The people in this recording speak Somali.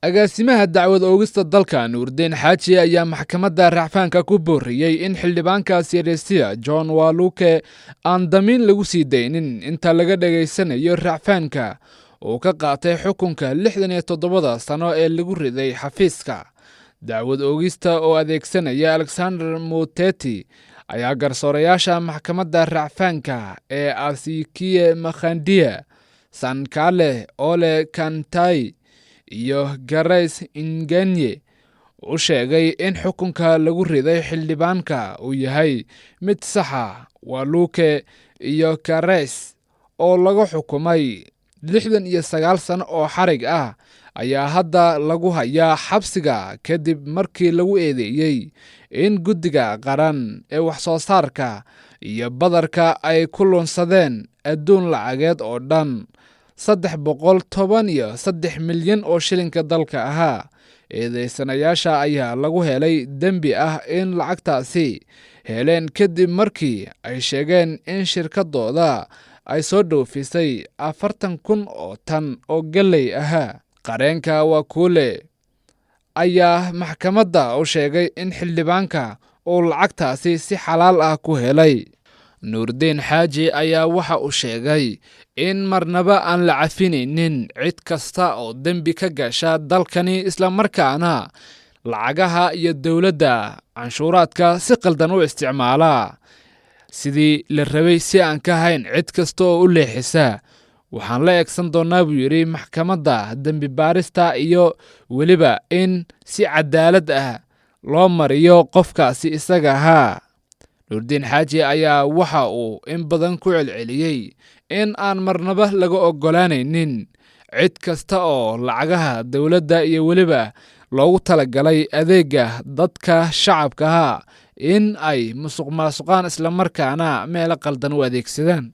Agaasimaha dacwad oogista dalka, Nuurdiin Xaaji, ayaa maxkamadda racfaanka ku booriyey in xildhibaanka Sirisia John Waluke aan damiin lagu sii daynin inta laga dhegaysanayo racfaanka uu ka qaatay xukunka 67-da sano ee lagu riday. Xafiiska dacwad oogista oo adeegsanaya Alexander Muteti ayaa garsoorayaasha maxkamadda racfaanka ee Asikie Makhandia, Sankale Ole Kantai iyo Grace Ingenye u sheegay in xukunka lagu riday xildhibaanka uu yahay mid saxa. Waluke iyo Kares oo lagu xukumay 69 sano oo xarig ah ayaa hadda lagu hayaa xabsiga kadib markii lagu eedeeyey in Guddiga Qaran ee Wax soo saarka iyo Badarka ay ku lunsadeen adduun lacageed oo dhan 313 milyan oo shilinka dalka ahaa. Eedeysanayaasha ayaa lagu helay dembi ah in lacagtaasi heleen kadib markii ay sheegeen in shirkadooda ay soo dhoofisay 40,000 oo tan oo galley ahaa. Qareenka Waluke ayaa maxkamadda u sheegay in xildhibaanka uu lacagtaasi si xalaal ah ku helay. Nuurdiin Xaaji ayaa waxa uu sheegay in marnaba aan la cafinaynin cid kasta oo dembi ka gasha dalkani, islamarkaana lacagaha iyo dowladda canshuuraadka si qaldan u isticmaala sidii la rabay si aan ka hayn. Cid kasta oo u leexisa waxaan la eegsan doonnaa, buu yidhi, maxkamadda dembi baarista iyo weliba in si cadaalad ah loo mariyo qofkaasi isaga ahaa. Nuurdiin Xaaji ayaa waxa uu in badan ku celceliyey in aan marnaba laga oggolaanaynin cid kasta oo lacagaha dowladda iyo weliba loogu talagalay adeega dadka shacabkaha in ay musuq maasuqaan, islamarkaana meelo qaldan u adeegsadaan.